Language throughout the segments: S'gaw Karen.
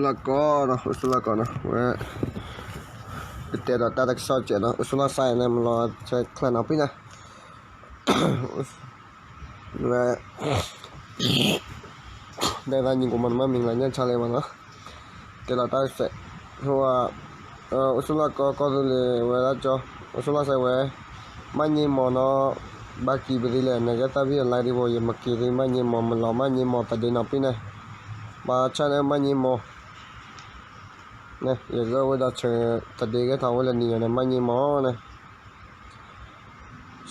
လီၤကီနီၤ, အိၣ်ဆူၣ်လီၤကီနီၤ, ဝဲ ကတဲဒီးတၢ်တကစီၣ်စဲးနီၤ, အိၣ်ဆူၣ်လီၤစဲးန့ၣ် မလီၤဆဲးချၢနီၤဖံန့ၣ်, ဝဲ ဒဲသးညီကိးမးနမ့ၢ်မံၤလၢညၣ်ဆါလဲမးနီၤ, တဲလီၤတၢ်ကစဲး, ဟိဝဲ အိၣ်ဆူၣ်လီၤကီကီၢ်သူလ့ၤ ဝဲဒၣ်ကၠီ, အိၣ်ဆူၣ်လီၤစဲးဝဲ, မၣ်ညံမီၤနီၤ, ဘၣ်ကံပသ့လဲၣ် နကဲသၣ်ဘံၣ်အလါဒံးဘိ ယမၤက့ၤသ့ မၣ်ညံမီၤ မလီၤမၢ်ညံမီၤသဒ့နီၤဖံန့ၣ်, ဘၣ်ဆၣ်န့ၣ်မၣ်ညံမီၤ န့ၣ် ယဂဲၤဝဲဒၣ်ဆၢ သဒ့ဂဲၤထီၣ်ဝဲလၢနံၤယီၤန့ၣ် မၣ်ညံမီၤန့ၣ်,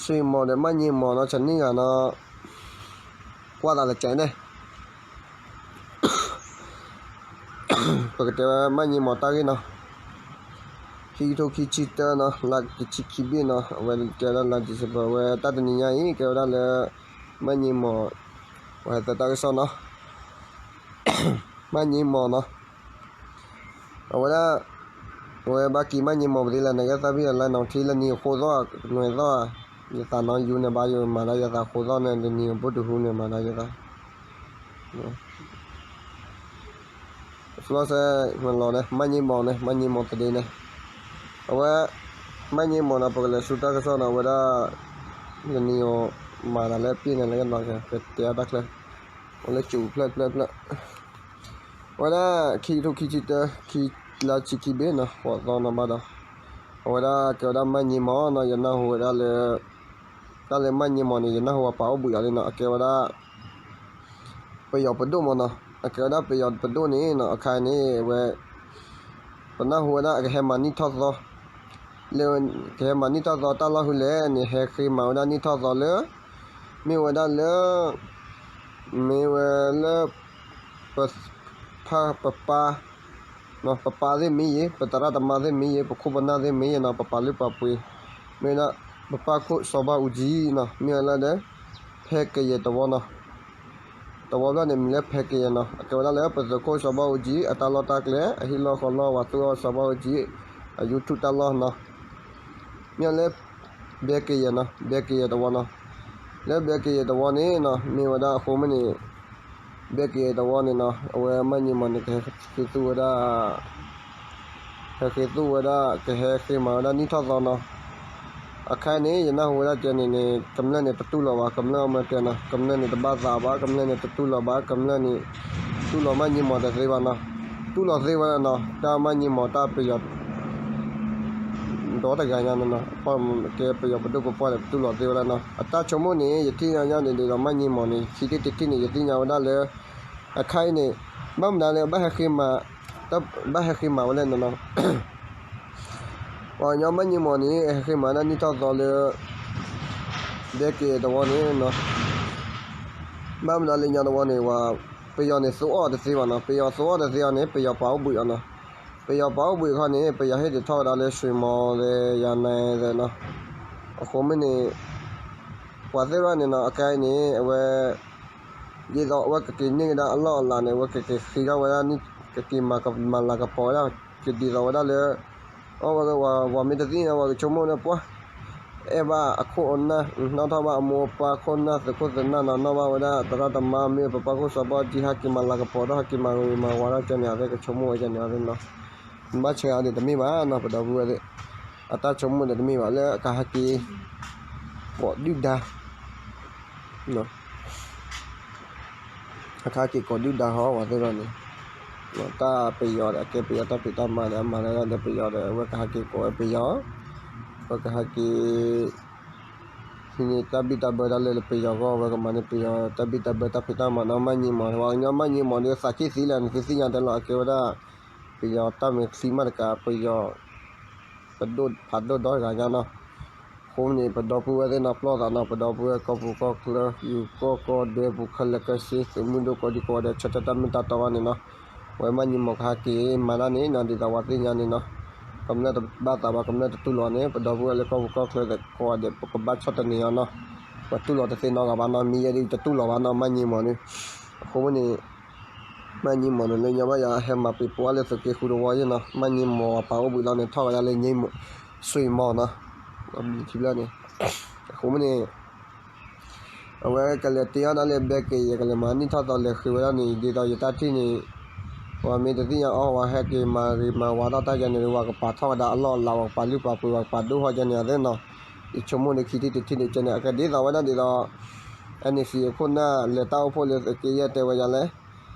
ဆံးမီၤဒီးမၣ်ညံမီၤနီၤ ဆနံၣ်ဂၤနီၤ, ကွၢ်သးလၢကဲန့ၣ် ပကတဲဝဲမၣ်ညံမီၤတၢ်ဂ့ၢ်နီၤ, ခံကထိခံဆံတၢနီၤ လါတဆံခံဘ့ၣ်နီၤ အဝဲတဲဝဲဒၣ်လါ December ဝဲတၢ်တနံၤညါအံၤ ကဲဝဲဒၣ်လၢ မၣ်ညံမီၤ ပှၤဟဲသၢတၢ်ကစီၣ်နီၤ, မၣ်ညံမီၤနီၤ အဝဲဒၣ် ဝဲဘၣ်ကံမၣ်ညံမီၤပသ့လဲၣ် နကဲသၣ်ဘံၣ်အလါနီၤ ထံလၢနံၤအဃိသီၣ် နွဲသီၣ် ယသးနီယူန့ၣ်ဘၣ်ယိၤမၤဒၣ်ယသးဃိသီၣ်န့ၣ် လၢနံၤအဘိၣ်တဟူန့ၣ်မၤဒၣ်ယသး လီၤစဲ မလီၤန့ၣ် မၣ်ညံမီၤန့ၣ် မၣ်ညံမီၤသဒ့န့ၣ် အဝဲ မၣ်ညံမီၤန့ၣ် ပကလဲၤဆူတၢ်ကစီၣ်န့ၣ် အဝဲဒၣ် လၢနံၤအမၤတၢ်လၢပ့ၢ်န့ၣ် လၢကနီၤကတဲအတၢ်ချၢ အဝဲလၢကၠူဖျၢၣ်ဖျၢၣ်ဖျၢၣ် အဝဲဒၣ် ခံကထိခံဆံတၢ ခံလါဆံခံဘ့ၣ်နီၤ ဃိးသီနီၤဘၣ်ဒီး အဝဲဒၣ်ကဲဝဲဒၣ်မၣ်ညံမီၤနီၤ ယနၢ်ဟူဝဲဒၣ်လၢ တၢ်လၢမၣ်ညံမီၤန့ၣ် ယနၢ်ဟူဝဲပာ်အိၣ်ဘှံးအီၤလံနီၤ အကဲဝဲဒၣ် ပယီၤပဒိၣ်မီၤနီၤ အကဲဝဲဒၣ်ပယီၤပဒိၣ်န့ၣ်နီၤ အခါန့ၣ် ဝဲ ပနၢ်ဟူဝဲဒၣ်အကဟဲမၤနံၣ်ထီၣ်သီ လၢ ကဟဲမၤနံၣ်ထီၣ်သီတၢ်လီၢ်ဃုလဲၣ်န့ၣ် ဟဲဃ့မၤဝဲဒၣ်နံၣ်ထီၣ်သီလၢ မ့ၢ်ဝဲဒၣ်လၢ မ့ၢ်ဝဲလၢ ပ ပပၢ် ပပၢ်သ့ၣ်မ့ၢ်ယဲ ပသရၣ်သမါသ့ၣ်မ့ၢ်ယဲ ပခိၣ်ပနၢ်သ့ၣ်မ့ၢ်ယဲနီၤ ပပာ်လုၢ်ပာ်ပှ့ၤ မ့ၢ်ဝဲဒၣ် ပပၢ်ခိၣ်စီၤဘၣ်အူကၠံနီၤ မ့ၢ်ဝဲလၢဒီး ဖဲကယဲၢ်တဝီနီၤ တဝီဖျၢၣ်န့ၣ် မံၤလၢဖဲကယဲၢ်နီၤ အကဲဝဲဒၣ်လၢပသုးခိၣ်စီၤဘၣ်အူကၠံ အတၢ်လီၢ်တၢ်ကျဲ အဟံၣ်လီၢ်ဃီလီၢ် ပှၤသူၣ်အီၣ်စီၤဘၣ်အူကၠံ အ YouTube တၢ်လီၢ်နီၤ မ့ၢ်လၢ ဘဲကယဲၢ်နီၤ ဘဲကယဲၢ်တဝီနီၤ လၢဘဲကယဲၢ်တဝီန့ၣ်နီၤ မ့ၢ်ဝဲဒၣ်အဃိမ့ၢ်န့ၣ် ဘဲကယဲၢ်တဝီန့ၣ်နီၤ အဝဲမၣ်ညံမီၤန့ၣ် ကဟဲဃ့သူၣ်ဝဲဒၣ် ဟဲဃ့သူၣ်ဝဲဒၣ် ကဟဲဃ့မၤဝဲဒၣ်နံၣ်ထီၣ်သီနီၤ အခါန့ၣ် ယနၢ်ဟူဝဲဒၣ်ကဲန့ၣ်န့ၣ် ကမျၢၢ်န့ၣ် တတူၢ်လိာ်ဘၣ် ကမျၢၢ်အမၤကဲနီၤ ကမျၢၢ်န့ၣ် တဘၣ်သးဘၣ် ကမျၢၢ်န့ၣ် တတူၢ်လိာ်ဘၣ် ကမျၢၢ်န့ၣ် တူၢ်လိာ်မၣ်ညံမီၤတသ့ဘၣ်နီၤ တူၢ်လိာ်သ့ဝဲဒၣ်နီၤ တၢ်မၣ်ညံမီၤတၢ်ပယီၤ ဒီတဂၤညါနီၤ ကဲပယီၤပဒိၣ်ပပှၢ်ဒီး တတူၢ်လိာ်သ့ဝဲဒၣ်နီၤ အတၢ်ဆိကမိၣ်န့ၣ် ယထံၣ်ညါညါန့ၣ် ဒ်သိးမၣ်ညံမီၤန့ၣ် ခံထံၣ်တထံၣ်န့ၣ် ယသ့ၣ်ညါဝဲဒၣ်လၢ အခါအံၤန့ၣ် ဘၣ်မနုၤလၢ ဘၣ်ဟဲဃ့မၤ ဘၣ်ဟဲဃ့မၤဝဲလဲၣ်နီၤနီၤ ပှၤကညီမၣ်ညံမီၤန့ၣ် ဟဲဃ့မၤဒၣ်နံၣ်ထီၣ်သီလၢ ဒဲက့ၤတဝီန့ၣ်နီၤ ဘၣ်မနုၤလၢညါတဝီန့ၣ် ပှၤ ပယီၤန့ၣ် သူအီၣ်တသ့ဘၣ်နီၤ ပယီၤသူအီၣ်တသ့အီၤန့ၣ် ပယီၤပာ်အိၣ်ဘှံးအီၤနီၤ ပယီၤပာ်အိၣ်ဘှံးအခီန့ၣ် ပယီၤဟ့ၣ်ဒုးထီၣ်ဝဲဒၣ်လၢ ရွှေမော် သ့ၣ် ယၤနဲသ့ၣ်နီၤ အဃိမ့ၢ်န့ၣ် ပှၤသ့ၣ်တဖၣ်န့ၣ်နီၤ အကါအံၤန့ၣ် အဝဲ ဒ်သိးအဝဲကက့ၤန့ၢ်ကဒါအလီၢ်အလၤန့ၣ် အဝဲကက့ၤဃ့ထီၣ်ဝဲဒၣ် ကက့ၤမၤလၤကပီၤဝဲဒၣ် ကဒ်သိးဝဲဒၣ်လၢ အဝဲကဝၤ ပှၤမ့ၢ်တသ့ၣ်ညါ ပှၤကဆိကမိၣ်လၢပှၤ အဲၣ်ဘၣ်အခိၣ်အနၢ် နီၣ်ထီၣ်ဘၣ်အမိၢ်အပၢ်ခိၣ်နၢ် သုးခိၣ်သုးနၢ်နီၤ နီၣ်ဘၣ်ဝဲဒၣ် သရၣ်သမါ မ့ၢ်ပပၢ်ခိၣ်စီၤဘီကၠံ ဟဲက့ၤမၤလၤကပီၤထီၣ် ဟဲက့ၤမၤဂ့ၤမၤဝါထီၣ်ကဲန့ၣ် အဝဲကဆိကမိၣ်ဝဲကဲန့ၣ်အဝဲနီၤ မ့ၢ်ဘၣ်ဆၢအါန့ၣ် တမ့ၢ်ဘၣ်နီၤ ပဒီပုၢ်ဝဲၢ်သ့ၣ် အတၢ်ဆိကမိၣ်န့ၣ်တမ့ၢ်ဘၣ် လၢအကဟဲက့ၤ ကိးဒုၣ်ဒါ အခါက့ၤကိးဒုၣ်ဒါဟီ ပှၤသ့ၣ်တဖၣ်န့ၣ် တၢ်ပယီၤဒီး အကဲပယီၤတၢ်ဖံးတၢ်မၤဒီး အမၤလၢဒီးပယီၤဒီး အဝဲကဟဲက့ၤကိးဝဲပယီၤ အဝဲကဟဲက့ၤ ဟံးန့ၢ်တၢ်ဘံၣ်တၢ်ဘၢတၢ်လၢလၢပယီၤအဂီၢ် အဝဲကမၤန့ၢ်ပယီၤတၢ်ဘံၣ်တၢ်ဘၢတၢ်ဖံးတၢ်မၤနီၤ မၣ်ညံမီၤ ပှၤကညီမၣ်ညံမီၤဒီး သးက့ၢ်သံလဲၣ် နသုသ့ၣ်ညါတဲလီၤ အကဲဝဲဒၣ် ပယီၤတၢ်မဲာ်ချံမးတကး ပယီၤ ပဒိၣ်ဖးဒိၣ်ဒီတဂၤညါနီၤ အဃိန့ၣ် ပဒီပုၢ်ဝဲၢ်သ့ၣ်နီၤ ပျီသးနီၤ ပဒီပုၢ်ဝဲၢ်ကီၢ်ပူၤကီၢ်ချၢ ယူၤကီၢ်ကီၢ်ဒွဲပူၤခဲလၢာ်ခဲဆ့ သုးမုၢ်ဒိၣ်ကိးဒံကိးဂၤဒဲး ဆၢတဲာ်တၢ်မ့ၢ်တၢ်တီဘၣ်န့ၣ်နီၤ ဝဲမၣ်ညံမီၤကဟဲက့ၤမၤတၢ်န့ၣ်နီၤ ဒ်သိးပှၤသ့ၣ်ညါန့ၣ်နီၤ ကမျၢၢ်တဘၣ်သးဘၣ် ကမျၢၢ်တတူၢ်လိာ်န့ၣ် ပဒီပုၢ်ဝဲၢ်လၢကီၢ်ပူၤကီၢ်ချၢသ့ၣ်ကိးဂၤဒဲး ပကဘၣ်ဆီၣ်သနံးအီၤနီၤ ပတူၢ်လိာ်တသ့နီတဂၤဘၣ်နီၤ မ့ၢ်ယဲဒၣ်တတူၢ်လိာ်ဘၣ်နီၤ မၣ်ညံမီၤန့ၣ် အဃိန့ၣ် မၣ်ညံမီၤန့ၣ် လၢညါဘၣ်ယၤဟဲမၤပံၤပှၤလၢသုးက့ဃုတဝီယဲၢ်နီၤ မၣ်ညံမီၤပာ်အိၣ်ဘှံးလီၤန့ၣ် ထီၣ်ဝဲဒၣ်လၢ ဆွေမော်နီၤ မံၤထံဖျၢၣ်န့ၣ် အဃိမ့ၢ်န့ၣ် အဝဲကလဲၤတ့အီၣ်ဒၣ်လၢဘဲက့ၤ ယကလဲၤမၤနံၣ်ထီၣ်သီလဲၤဃ့ဝဲဒၣ်န့ၣ် ဒ်သိးယတၢ်ထံၣ်န့ၣ် ပှၤမ့ၢ်တသ့ၣ်ညါအီၤ ပှၤဟဲက့ၤမၤဂ့ၤမၤဝါထီၣ်တၢ်ယဲန့ၣ်ဒီး ပှၤကပာ်ထီၣ်ဝဲဒၣ်အလီၢ်အလၤ ပှၤကပာ်လုၢ်ပာ်ပှ့ၤ ပှၤကပာ်ဒိၣ်ထီၣ်ယဲန့ၣ် အသ့ၣ်နီၤ. ယဆိကမိၣ်ဒီးခံထံၣ်တထံၣ်ဒီးကဲန့ၣ် အကဒ်သိးဝဲဒၣ်ဒ်သိး NEC အခိၣ်နၢ်လဲၤတၢ်အိၣ်ဖှိၣ်လၢသုးက့ယဲၢ်တဲဝဲယၤလဲၣ်,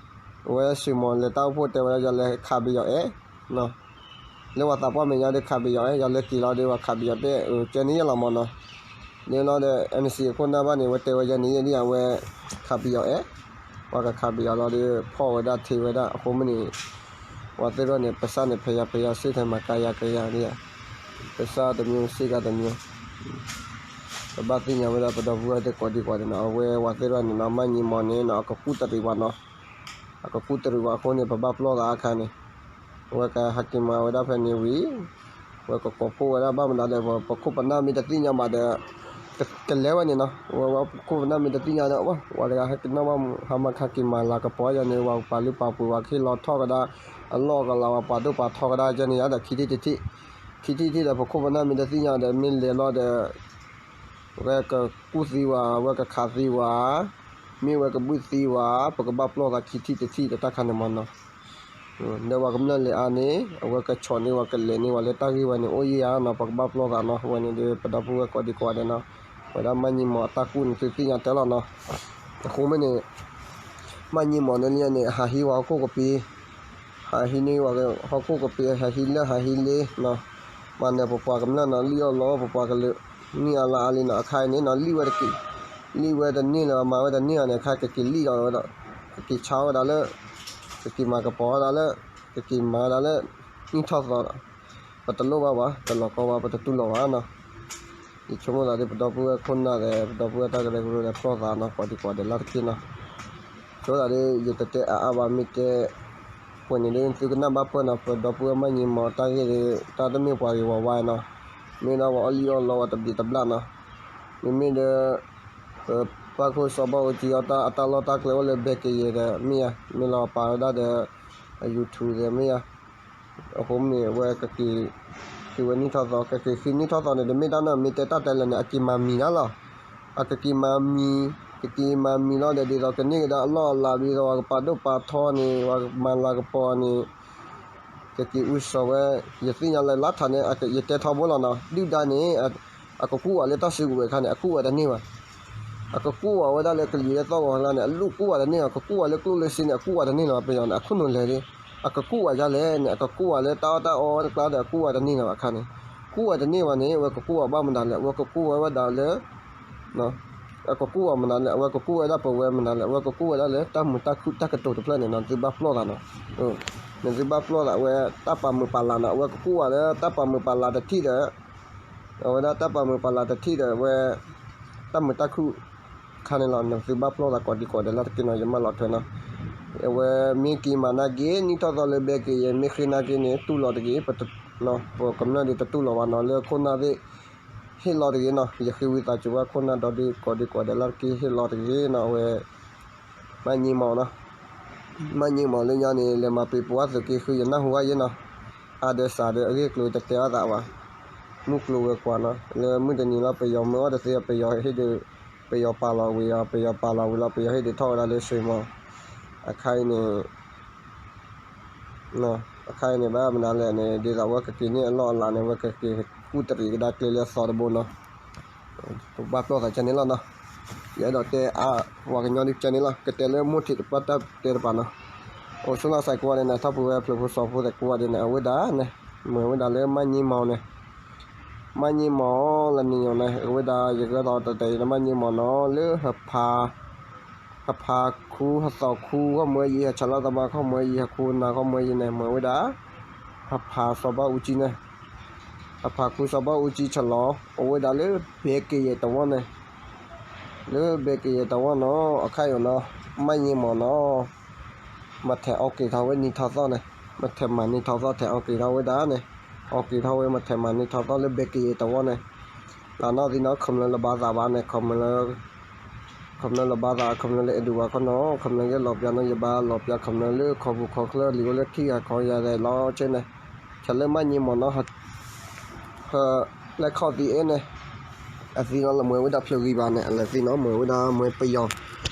အဝဲစှ့ၤမီၤလဲၤတၢ်အိၣ်ဖှိၣ်တဲဝဲဒၣ်ယၤလဲၣ် ခးပယီၤအဲၣ် လၢပှၤသးပှၢ်မဲာ်ညါဒီးခးပယီၤအဲၣ် ယၤလဲၤက့ၤလီၤဒီးပှၤခးပယီၤတဲ ကဲန့ၣ်ယဲၢ်လီၤမၢ်နီၤ. န့ၣ်လီၤဒီး NEC အခိၣ်နၢ်ဘၣ်န့ၣ် အဝဲတဲဝဲယဲန့ၣ်ယဲၢ်ဒ်အဝဲ ခးပယီၤအဲၣ် ပှၤကခးပယီၤလီၤဒီး ဖီၣ်ဝဲဒၣ်ထံဝဲဒၣ် အဃိမ့ၢ်န့ၣ် ပှၤသ့ၣ်တဖၣ်န့ၣ် ပစၢ်န့ၣ် ဖဲယၤဖဲယၤ စ့ၢ်ထဲမၤကၤယၤကယၤဒ်ယၤ ပစၢ်တမျိုး စ့ၢ်ကၤတမျိုး ပဘၣ်သ့ၣ်ညါဝဲဒၣ်ပဒီပုၢ်ဝဲၢ်သ့ၣ်ကိးဒံကိးဒဲးနီၤ အဝဲပှၤသ့ၣ်တဖၣ်န့ၣ်နီၤ မၤညီမီၤန့ၣ်နီၤ အကကူၣ်တရံးပှၤနီၤ အကကူၣ်တရံးပှၤအဃိန့ၣ် ပဘၣ်ပလီၢ်သးအခါန့ၣ် အဝဲကဟဲက့ၤမၤဝဲဒၣ်ဖဲန့ၣ်ဝံၤ ဝဲကကိးဖှိၣ်ဝဲဒၣ်ဘၣ်မနုၤလဲၣ် ပခိၣ်ပနၢ်မ့ၢ်တသ့ၣ်ညါဘၣ်ဒီး ကလဲၤဝဲန့ၣ်နီၤ ဝဲပခိၣ်ပနၢ်မ့ၢ်တသ့ၣ်ညါဒီး ပှၤတဂၤဟဲက့ၤနီၣ်ဘၣ် ဟးမၤခါက့ၤမၤလၤကပီၤယၤန့ၣ် ပှၤကပာ်လုၢ်ပာ်ပှ့ၤ ပှၤကဟ့ၣ်လီၤထီၣ်ကဒါ အလီၢ်ကလၤ ပှၤပာ်ဒိၣ်ပာ်ထီကဒါယဲန့ၣ် ယၤဒီးခံထံၣ်တထံၣ် ခံထံၣ်တထံၣ်ဒီး ပခိၣ်ပနၢ်မ့ၢ်တသ့ၣ်ညါဒီး မ့ၢ်လဲၤလီၤဒီး ဝဲကကူၣ်သံဝဲ ဝဲကခးသံဝဲ မ့ၢ်ဝဲကဘုၣ်သံဝဲ ပကဘၣ်ပလီၢ်သးခံထံၣ်တထံၣ်ဒီးတၢ်ခါန့ၣ်မၢ်နီၤ ဒီးပှၤကမျၢၢ်လဲၤအါန့ၣ် အဝဲကဆီၣ်န့ၢ်ဝဲ ကလဲၤန့ၢ်ဝဲလၢတၢ်ဂ့ၢ်ဝဲန့ၣ် အိၣ်ယံၤဧါနီၤ ပကဘၣ်ပလီၢ်သးနီၤ ဝဲန့ၣ်ဒီး ပဒီပုၢ်ဝဲၢ်ကိးဒံကိးဂၤဒဲးနီၤ ဝဲဒၣ်မၤညီမီၤအတၢ်ကူၣ်န့ၣ် သုသ့ၣ်ညါတဲလီၤနီၤ အဃိမ့ၢ်န့ၣ် မၤညီမီၤန့ၣ်လံန့ၣ် ဟးဟံးဝဲဟီၣ်ခိၣ်ကပ့ၤ ဟးဟံးန့ၢ်ဝဲဟီၣ်ခိၣ်ကပ့ၤ ဟးဟံးလၢဟးဟံးလ့နီၤ မၤနၢၤပပှၤကမျၢၢ်နီၤ လံၣ်အီၣ်လီအီၣ်ပပှၤကလုာ် နံၣ်အါလါအါလံနီၤ အခါအံၤန့ၣ်နီၤ လံၣ်ဝဲတက့ၢ် လံၣ်ဝဲတန့ၢ်လၢၤ မၤဝဲတန့ၢ်အီၤန့ၣ် အခါကက့ၤလံၣ်လီၤဝဲဒီး ကက့ၤဆါဝဲဒၣ်လၢ ကက့ၤမၤကပီၤဝဲဒၣ်လၢ ကက့ၤမၤဝဲဒၣ်လၢ နံၣ်ထီၣ်သီ ပတလိၣ်ဘၣ်ဘၣ် တလီၤကီဘၣ် ပတတူၢ်လိာ်ဘၣ်နီၤ ယဆိကမိၣ်သးဒီး ပဒီပုၢ်ဝဲၢ်ခိၣ်နၢ်ဒီး ပဒီပုၢ်ဝဲၢ်တၢ်ကရၢကရိဒီး ပလီၢ်သးနီၤ ကိးဒံကိးဒဲးလၢတက့ၢ်နီၤ ဆိသးဒီး ယတတဲအါအါဘၣ် မ့ၢ်တဲ ပှဲၤန့ၣ်ဒီး သုကနၣ်ဘၣ်ပၢၢ်နီၤ ပဒီပုၢ်ဝဲၢ်မၤညီမီၤတၢ်ဂ့ၢ်ဒီး တၢ်တမ့ၢ်ပှၤဂ့ၤဝီဝါနီၤ မ့ၢ်ဒၣ်ပှၤအီၣ်လံၣ်အီၣ်လီဝဲတဘျံးတဘျၣ်နီၤ မ့မ့ၢ်ဒီး ပပၢ်ခိၣ်စီၤဘၣ်အူကၠံအီၤ တၢ်အတၢ်လီၢ်တၢ်ကျဲအိၣ်လၢဘဲကယဲၢ်ဒီး မ့ၢ်ဧါ မ့ၢ်လီၤပာ်ဝဲဒၣ်ဒီး အ YouTube ဒီး မ့ၢ်ဧါ အဃိမ့ၢ်န့ၣ် အဝဲကက့ၤ ဃ့ဝဲနံၣ်ထီၣ်သီ ကက့ၤဃ့နံၣ်ထီၣ်သီန့ၣ် တမ့ၢ်တၢ်နီတမံၤ တဲတၢ်တဲလၢာ်န့ၣ် အက့ၤမၤမံၤဒၣ်လီၤ. အကက့ၤမၤမံၤ, ကက့ၤမၤမံၤလီၤဒီး ဒ်သိးကန့ၢ်ကဒါအလီၢ်အလၤ ဒ်သိးပှၤကပာ်ဒိၣ်ပာ်ထီန့ၣ် ပှၤကမၤလၤကပီၤန့ၣ် ကက့ၤအူစီၤဝဲ, ယသ့ၣ်ညါလၢလါထးန့ၣ် ယတဲထီဘိလီၤနီၤ, ဒုၣ်ဒါန့ၣ် အကကူၣ်ဝဲလၢတၢ်စုကဝဲၤအခါန့ၣ် အကူၣ်ဝဲတန့ၢ်ဘၣ်. အကကူၣ်ဝဲဝဲဒၣ်လၢကလံၤလၢသီၣ်ဂီၤလၢန့ၣ် အလူၣ်ကူၣ်ဝဲတန့ၢ်ဘၣ်, ကကူၣ်ဝဲလၢကျိၣ်လၢစ့န့ၣ် အကူၣ်ဝဲတန့ၢ်လၢၤဘၣ်. ပယီၤန့ၣ် အခိၣ်နူာ်လဲၤလံ, အကကူၣ်ဝဲဒ်လဲၣ်န့ၣ် အကကူၣ်ဝဲလၢတၢ်အီၣ်တၢ်အီတကျါဒီး အကူၣ်ဝဲတန့ၢ်လၢၤဘၣ်အခါန့ၣ်, ကူၣ်ဝဲတန့ၢ်ဘၣ်န့ၣ် အဝဲကကူၣ်ဝဲဘၣ်မနုၤလဲၣ်, အဝဲကကူၣ်ဝဲဝဲဒၣ်လၢ အကကူၣ်ဝဲမနုၤလဲၣ်, အဝဲကကူၣ်ဝဲဒၣ်ပဝဲမနုၤလဲၣ်, အဝဲကကူၣ်ဝဲဒၣ်လၢတၢ်မုာ်တၢ်ခုၣ်တၢ်ကတိၤတဖျၢၣ်န့ၣ်နီၤ, နသုဘၣ်ပျီၢ်သးနီၤ. နသုဘၣ်ပျီၢ်သး အဝဲတၢ်ပာ်မုာ်ပာ်လၤနီၤ, အဝဲကကူၣ်ဝဲလၢတၢ်ပာ်မုာ်ပာ်လၤတထံၣ်ဒီး အဝဲဒၣ်တၢ်ပာ်မုာ်ပာ်လၤတထံၣ်ဒီး အဝဲ တၢ်မုာ်တၢ်ခုၣ်ခါန့ၣ်လီၤ. နသုဘၣ်ပျီၢ်သးကိးဒံကိးဒဲးလၢတက့ၢ်နီၤ, ယမၢလီၤထွဲနီၤ. အဝဲမ့ၢ်က့ၤမၤနာ်က့ၤ နံၣ်ထီၣ်သီလၢဘဲက့ၤယဲ မ့ၢ်ဃ့နာ်က့ၤန့ၣ် တူၢ်လိာ်တဂ့ၤ, ပကမျၢၢ်ဒ်တတူၢ်လိာ်ဘၣ်နီၤ, လၢခိၣ်နၢ်သ့ၣ် ဟ့ၣ်လီၤတဂ့ၤနီၤ, ယဃ့ဝံသးစူၤဝဲခိၣ်နၢ်ဒီဒုကိးဒံကိးဒဲးလၢတက့ၢ် ဟ့ၣ်လီၤတဂ့ၤနီၤ, အဝဲ မၤညီမီၤနီၤ, မၤညီမီၤလၢညါန့ၣ် လဲၤမၤပှ့ၤပဝဲသုးက့ဃု ယနၢ်ဟူဘၣ်ယဲနီၤ, အါဒၢးစှၤဒီးအဂ့ၢ်အကျိၤတတဲအသးဘၣ်, မုၢ်ကျိၤဝဲၤကွာ်နီၤ, လၢမုၢ်တနံၤလီၤ ပယီၤမၢအီၣ်တသ့ ပယီၤဟ့ၣ်ဒီး ပယီၤပာ်လီၤဝံၤအီၤ, ပယီၤပာ်လီၤဝံၤလီၤ ပယီၤဟ့ၣ်ဒုးထီၣ်ဝဲဒၣ်လၢစ့မီၤ, အခါအံၤန့ၣ် အခါအံၤန့ၣ်ဘၣ်မနုၤလဲၣ်န့ၣ် ဒ်သိးအဝဲကက့ၤန့ၢ်အလီၢ်အလၤန့ၣ် အဝဲကက့ၤကူၣ်တရံးကဒါကျဲလၢအသီတဘိနီၤ, ပဘၣ်ပျီၢ်သးကဲန့ၣ်လီၤနီၤ, ယအဲၣ်ဒိးတဲအါ ပှၤကညီဒ်ကဲန့ၣ်လီၤ, ကတဲလၢမိၢ်ထံးတပှၢ်တၢ်တဲတပၤနီၤ, အိၣ်ဆူၣ်လီၤစဲးကိးဂၤဒဲးန့ၣ် ထီၣ်ပှဲၤဝဲဖျိးဖိစီၤဖိသဲးကိးဂၤဒဲးန့ၣ် အဝဲဒၣ်န့ၣ် မ့ၢ်ဝဲဒၣ်လၢမၤညီမီၤန့ၣ် မၤညီမီၤလၢနံၤညိးန့ၣ် အဝဲဒၣ်ယဂဲၤထီၣ်တတဲာ်အံၤန့ၣ် မၤညီမီၤနီၤ လၢ ဟဖါခူ ဟသီခူ ခီၣ်မၢယံၤ ဟဆၣ်လီၤသးဘၣ် ခီၣ်မၢယံၤ ဟခူနၤ ခီၣ်မၢယံၤန့ၣ် မ့ၢ်ဝဲဒၣ် ဟဖါစီၤဘၣ်အူကၠံန့ၣ်, ဟဖါခူစီၤဘၣ်အူကၠံဆၣ်လီၤ အိၣ်ဝဲဒၣ်လၢဘဲကယဲၢ်တဝီန့ၣ်, လၢဘဲကယဲၢ်တဝီနီၤ အခါအံၤနီၤ မၤညီမီၤနီၤ မ့ၢ်ထဲးအီက့ၤထီၣ်ဝဲနံၤထီၣ်သီန့ၣ်, မ့ၢ်ထဲးမၤနံၤထီၣ်သီ ထဲးအီက့ၤထီၣ်ဝဲဒၣ်န့ၣ်, အီက့ၤထီၣ်ဝဲ မ့ၢ်ထဲးမၤနံၤထီၣ်သီလၢဘဲကယဲၢ်တဝီန့ၣ်, လၢနီၢ်သံနီၤ ခမျၢၣ်လၢဘါသးဘၣ်န့ၣ် ခမျၢၣ်လၢ ခမျၢၣ်လၢဘါသး ခမျၢၣ်လၢအဲၣ်ဒိးဝဲခီနီၤ ခမျၢၣ်ဂ့ၢ်လီၤပျၢ်နီၤ ယဘၣ်လီၤပျၢ်ခမျၢၣ်လၢခီပူၤခီချၢ လံာ်အိၣ်လၢခံဂၤခီယၤသဲးလီၤကဲန့ၣ်, ဆၣ်လၢမၤညီမီၤနီၤ ဟၢ ပျဲၢ်ခီၣ်သံအဲၣ်န့ၣ်, အသံနီၤလၢမ့ၢ်ဝဲဒၣ်ဖျိးဂံၢ်ဘါန့ၣ် အလဲၤသံနီၤ မ့ၢ်ဝဲဒၣ်မ့ၢ်ပယီၤ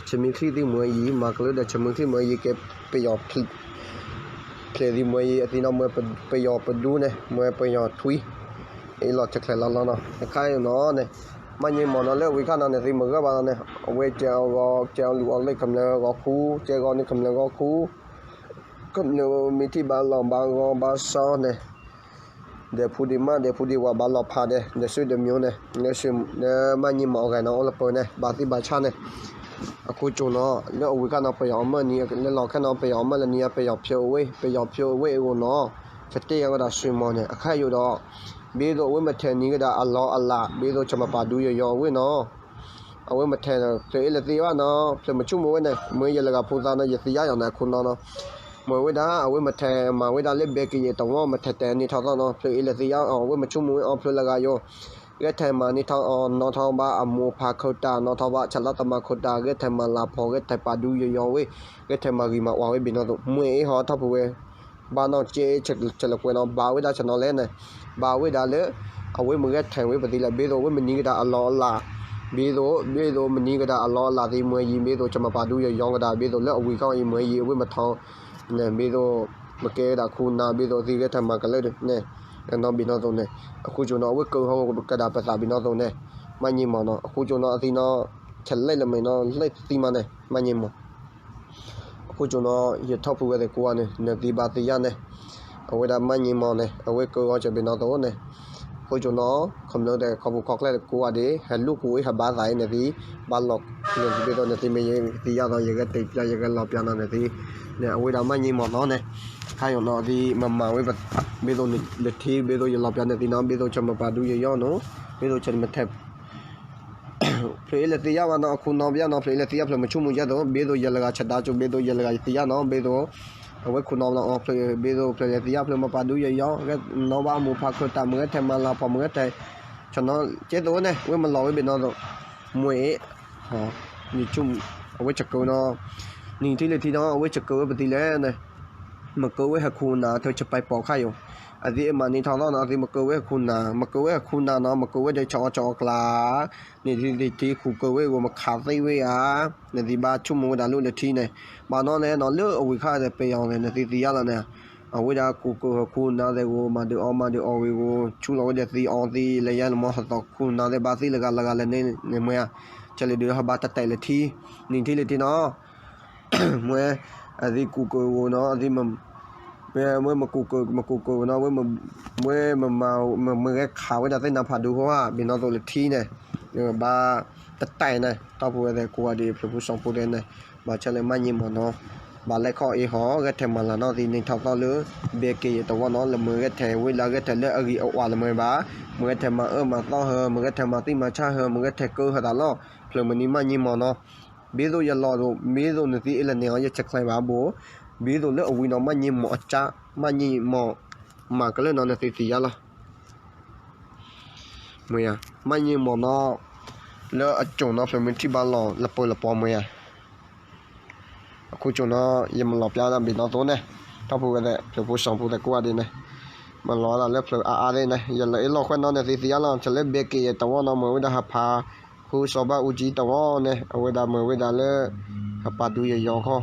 ဆၢမုၢ်ချံသံမ့ၢ်ယံၤ မၤကလၢဒီးဆၢမုၢ်ချံမ့ၢ်ယံၤကဲပယီၤဖျိး တဲသံမွဲယံၤ အသံနီၤ မွဲပယီၤပဒူန့ၣ် မွဲပယီၤထွံ အ့လီၤတချဲးလီၤလီၤနီၤ အခါနီၤန့ၣ် မၤညံမီၢ်နီၤ လၢအဝံၤခါနီၤန့ၣ် သံမုၢ်ဂၢၢ်ဘၣ်လီၤန့ၣ် အဝဲကဲအီၤဂီၤ ကဲအီၤလူၤအီၤလၢကမျၢၢ်ဂီၤခူ ကဲဂီၤန့ၣ်ကမျၢၢ်ဂီၤခူ ကမျၢၢ်မ့ၢ်ထံၣ်ဘၣ်လီၢ်ဘၣ်ဂီၤဘၣ်စီန့ၣ် ဒီးဖူဒံးမး ဒီးဖူဒံးဝးဘၣ်လီၢ်ဖးဒဲး ဒီးစုဒီးမၠိန့ၣ် လၢမၤညံမီၢ်အဂၤနီၤ အိၣ်လၢပၢၤန့ၣ် ဘၣ်သံဘၣ်ဆါန့ၣ် အခိၣ်ကၠိၣ်နီၤ လၢအဝံၤခါနီၤ ပယီၤအမၢၢ်နံၤ လၢလီၢ်ခဲနီၤ ပယီၤအမၢၢ်လၢနံၤ ပယီၤဖၠိအဝ့ၢ် ပယီၤဖၠိအဝ့ၢ်အဂီၢ်နီၤ ကတ့ၢ်ဝဲဒၣ်ဆွံမီၢ်န့ၣ် အခါယိာ်ဒီး ဘ့သိးအဝဲမ့ၢ်ထဲးနံၤကဒါအလီၢ်အလၤ ဘ့သိးကမၤပာ်ဒူယီၤယီၤအဝ့ၢ်နီၤ အဝဲမ့ၢ်ထဲး ဖျၢၣ်အ့လၢသံဘၣ်နီၤ ဖျၢၣ်မဆူၣ်မူဝဲန့ၣ် မ့ၢ်ယဲလၢဂၤဖိသၣ်နီၤ ယသံယါယီၤန့ၣ် အခိၣ်နီၤနီၤ မ့ၢ်ဝဲဒၣ် အဝဲမ့ၢ်ထဲးမၤဝဲဒၣ်လၢဘဲကယဲၢ်တဝီ မ့ၢ်ထဲးတဲာ်နံၤထီၣ်သီနီၤ ဖျၢၣ်အ့လၢသံယါအီၤ အဝဲမဆူၣ်မူဝဲအီၤ ဖျၢၣ်လၢဂၤယိာ် ဂဲၤထဲးမၤနံၤထီၣ်အီၤ နီၣ်ထီၣ်ဘၣ်အမိၢ်ဖးခိၣ်တၢ် နီၣ်ထီၣ်ဘၣ်ဆၣ်လီၤတမၤခိၣ်တၢ် ဂဲၤထဲးမၤလၤဖီၣ် ဂဲၤထဲးပာ်ဒူယီၤယီၤဝဲ ဂဲၤထဲးမၤဂံၢ်မၤဝါဝဲဘ့ၣ်နီၣ်သိး မ့ၢ်အ့ဟီထီၣ်ဖုဝဲ ဘၣ်နီၣ်ကဲ ဆဲးလၢကွဲးနီၤ ဘၣ်ဝဲဒၣ်ဆနီၤလဲၣ်န့ၣ် ဘၣ်ဝဲဒၣ်လၢ အဝဲမ့ၢ်ဂဲၤထဲးဝဲပသံလဲၣ် ဘ့သိးအဝဲမ့ၢ်နံၤကဒါအလီၢ်အလၤ ဘ့သိး ဘ့သိးမ့ၢ်နံၤကဒါအလီၢ်အလၤသံ မ့ၢ်ယံၤ ဘ့သိးကမၤပာ်ဒူယီၤယီၤကဒါ ဘ့သိးလၢအဝံၤခီအံၤ မ့ၢ်ယံၤ အဝဲမ့ၢ်ထီၣ်န့ၣ် ဘ့သိး မ့ၢ်ကဲဝဲဒၣ်ခူနၤ ဘ့သိးသံဂဲၤထဲးမၤကလၢာ်န့ၣ် နီၣ်ဘ့ၣ်နီၣ်သိးန့ၣ် အခိၣ်ကၠိၣ်နီၤ အဝဲကၢဟီၣ်ကဒါပသးဘ့ၣ်နီၣ်သိးန့ၣ် မၤညံမီၢ်နီၤ အခိၣ်ကၠိၣ်နီၤ အသံနီၤ ဆဲးလဲၣ်လၢမဲာ်နီၤ လဲၣ်သံမးန့ၣ် မၤညံမီၢ် အခိၣ်ကၠိၣ်နီၤ ယထီၣ်ဖုဝဲသ့ၣ်ကိးဂၤန့ၣ် နသံဘၣ်သံယါန့ၣ် အဝဲဒၣ်မၤညံမီၢ်န့ၣ် အဝဲကၢဂီၤစၢၤဘ့ၣ်နီၣ်သိးန့ၣ် အခိၣ်ကၠိၣ်နီၤ ခီဖျိသ့ၣ် ခီဖျိခီၣ်ချဲသ့ၣ်ကိးဂၤဒဲး ဟဲလူၤကွံာ်ဝဲဟဲဘါသးအံၤန့ၣ်သံ ဘၣ်လီၤ န့ၣ်သံဘ့ၣ်သိးန့ၣ်သံမ့ၢ်ယဲသံယါသိး ယဂဲၤတဲာ်ပျါ ယဂဲၤလီၤပျါနီၤန့ၣ်သံ န့ၣ် အဝဲဒၣ်မၤညံမီၢ်နီၤန့ၣ် ခါယိာ်နီၤသံ မၤမၤဝဲ ဘ့သိးလၢထံ ဘ့သိးယလီၤပျါန့ၣ်သံနီၤ ဘ့သိးကမၤပာ်ဒူယီၤယီၤနီၤ ဘ့သိးကမၤထဲး ဖျၢၣ်အ့လၢသံယါဘၣ်နီၤ အခိၣ်နီၤပယါနီၤ ဖျၢၣ်အ့လၢသံယါ ဖျၢၣ်မဆူၣ်မူယါသိး ဘ့သိးယဲလၢဂၤဆဒါကၠိ ဘ့သိးယဲလၢဂၤယသံယါနီၤ ဘ့သိး အဝဲခိၣ်နီၤဘၣ်နီၤ ဘ့သိးဖျၢၣ်လၢသံယါ ဖျၢၣ်မၤပာ်ဒူယီၤယီၤ ဂဲၤနီၣ်ဘၣ်အမိၢ်ဖးခိၣ်တၢ် မ့ၢ်ဂဲၤထဲးမၤလၤဖီၣ် မ့ၢ်ဂဲၤထဲး ဆနီၤ ကဲသိးဝဲန့ၣ် ဝဲမၤလီၤဝဲဘ့ၣ်နီၤသိး မွဲ အဝဲကၠိ အဝဲကၠိၣ်နီၤ နံၤထံလၢထံနီၤ အဝဲကၠိၣ်ဝဲပသံလဲၣ်န့ၣ် မ့ၢ်ကၢဝဲဟဲခူနၤ ထဲးဆပဲးပိာ်ခါယိာ် အသံအမၤနံၤထီၣ်သီနီၤ အသံမ့ၢ်ကၢဝဲဟဲခူနၤ မ့ၢ်ကၢဝဲဟဲခူနၤနီၤ မ့ၢ်ကၢဝဲဒီးဆီအီဆီအကျါ နံၤထံလၢထံခူကၢဝဲအဂီၢ် မ့ၢ်ခးသံဝဲဧါ နသံဘၣ်ဆိကမိၣ်ဝဲဒၣ်လၢလၢထံန့ၣ် ဘၣ်နီၤန့ၣ်နီၤ လၢအဝံၤခါဒီးပယီၤန့ၣ် နသံသံယါလီၤန့ၣ် အဝဲဒၣ်ကူကၢဟဲခူနၤသ့ၣ်ဂီၢ် မၤဒုးအီၣ်မၤဒုးအီဝံၤဂီၢ် ဆူလီၤဝဲဒီးသံအီသံ လၢယါလၢမီၢ်ဟသီခူနၤသ့ၣ် ဘၣ်သံလၢဂၤလၢဂၤလၢန့ၣ်မ့ၢ်ဧါ ကလဲၤဒုးဟဲဘၣ်တတဲာ်လၢထံ နံၤထံလၢထံနီၤ မ့ၢ် အသံကူကၢဂီၢ်နီၤ အသံ မ့ၢ်မကူကၢ မကူကၢနီၤ ဝဲမ့ၢ် မ့ၢ်ဂဲၤခးဝဲဒၣ်သ့ၣ်နါဖးဒူဟီဧါ ဘ့ၣ်နီၣ်သိးလၢထံန့ၣ် ဘၣ်တတဲာ်န့ၣ် ထီၣ်ဖုဝဲသ့ၣ်ကိးဂၤဒဲး ဖျၢၣ်ဖိစီၤဖိသ့ၣ်န့ၣ် ဘၣ်ဆၣ်လၢမၤညံမီၢ်နီၤ ဘၣ်လဲၤခီၣ်အ့ဟီ ဂဲၤထဲးမၤလၤနီၣ်သံနံၤထီၣ်သီလၢ ဘဲက့ၤယတဝီနီၤ လၢမ့ၢ်ဂဲၤထဲးဝဲလၢဂဲၤထဲးလၢအဂံၢ်အဝါလၢမ့ၢ်ဘၣ် မ့ၢ်ဂဲၤထဲးမၤအၢမၤသီဟၢ မ့ၢ်ဂဲၤထဲးမၤသံမၤဆါဟၢ မ့ၢ်ဂဲၤထဲးကၢဟၢသးလီၤ ဖျၢၣ်မနံၤမၤညံမီၢ်နီၤ ဘ့သိးယလီၤသိး ဘ့သိးနသံအ့လၢန့ၣ်အီၤ ယဆဲးကျဲးဘၣ်ဘိ ဘ့သိးလၢအဝံၤနီၤ မၤညံမီၢ်အကါ မၤညံမီၢ် မၤကလၢာ်နီၤ နသံသံယါလီၤ မ့ၢ်ဧါ မၤညံမီၢ်နီၤ လၢအကၠိၣ်နီၤ ဖျၢၣ်မ့ၢ်ထံၣ်ဘၣ်လီၤ လပၢၤလပီၤမ့ၢ်ဧါ အခိၣ်ကၠိၣ်နီၤ ယမၤလီၤပျါဒၣ်ဘ့ၣ်နီၣ်သိးန့ၣ် ထီၣ်ဖုဝဲသ့ၣ် ဖျၢၣ်ဖိစီၤဖိသ့ၣ်ကိးဂၤဒဲးန့ၣ် မၤလီၤဒၣ်လၢဖျၢၣ်အါအါသ့ၣ်န့ၣ် ယလၢအ့လီၢ်ခွဲးနီၤန့ၣ် သံသံယါလီၤ တၢ်လၢဘဲက့ၤယတဝီနီၤ မ့ၢ်ဝဲဒၣ်ဟးဖး ဃုစီၤဘၣ်အူကၠံတဝီန့ၣ် အဝဲဒၣ်မ့ၢ်ဝဲဒၣ်လၢ ဟးပာ်ဒူယီၤယီၤခီ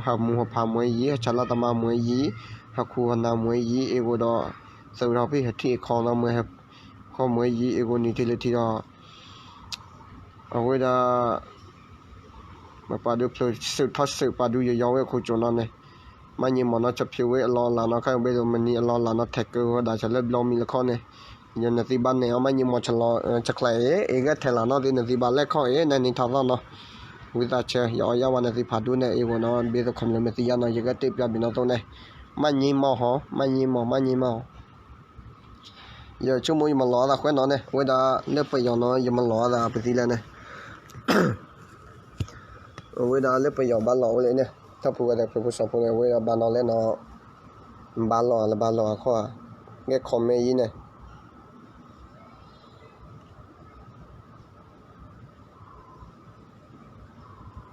ဟးမူဟးဖးမ့ၢ်ယံၤ ဟးဆၣ်လီၤတမါမ့ၢ်ယံၤ ဟးခူဟးနၢ်မ့ၢ်ယံၤ အ့ၣ်ဂိၤဒီး သုးထီၣ်ဖံးဟးထံၣ်အခီနီၤ မ့ၢ်ဟဲခီမ့ၢ်ယံၤ အ့ၣ်ဂိၤနံၤထံလၢထံဒီး အဝဲဒၣ် မ့ၢ်ပာ်ဒူဖျၢၣ်စုးထီၣ်စုးပာ်ဒူယီၤယီၤဝဲအခိၣ်ကၠိၣ်နီၤန့ၣ် မၤညံမီၢ်နီၤ ဆဖျိဝဲအလီၢ်အလၤနီၤ ခါဘ့ၣ်ဒိၣ်မနံၤအလီၢ်အလၤနီၤ ထဲးကၢဝဲဒၣ်ဆၢလၢဘျီမံၤလၢခီန့ၣ် ယနသံဘၣ်နဲၣ်အီၤ မၤညံမီၢ်ဆဲးကျဲးအ့ အ့ၣ်ဂဲၤထဲးလီၤနီၤသံ နသံဘၣ်လဲၤခီၣ်အ့ နနံၤထီၣ်သီနီၤ ဝံသးဆၢ ယအီယါဝဲနသံဖးဒိၣ်န့ၣ် အ့ၣ်ဂိၤနီၤ ဘ့ၣ်သိးခီဖျိမ့ၢ်သံယါနီၤ ယဂဲၤတဲာ်ပျါဘ့ၣ်နီၣ်သိးန့ၣ် မၤညံမီၢ်ဟီ မၤညံမီၢ် မၤညံမီၢ် ယဆိကမိၣ်ယမၤလီၤအသးခွဲးနီၤန့ၣ် အဝဲဒၣ်လၢပယီၤနီၤ ယမၤလီၤအသးပသံလဲၣ်န့ၣ် အဝဲဒၣ်လၢပယီၤဘၣ်လီၤဝဲလဲၣ်န့ၣ် ထီၣ်ဖုဝဲသ့ၣ်ဖျၢၣ်ဖိစီၤဖိန့ၣ် အဝဲဒၣ်ဘၣ်နီၤလဲၣ်နီၤ ဘၣ်လီၤလၢဘၣ်လီၤအခီဧါ ဂဲၤ comment ယံၤန့ၣ်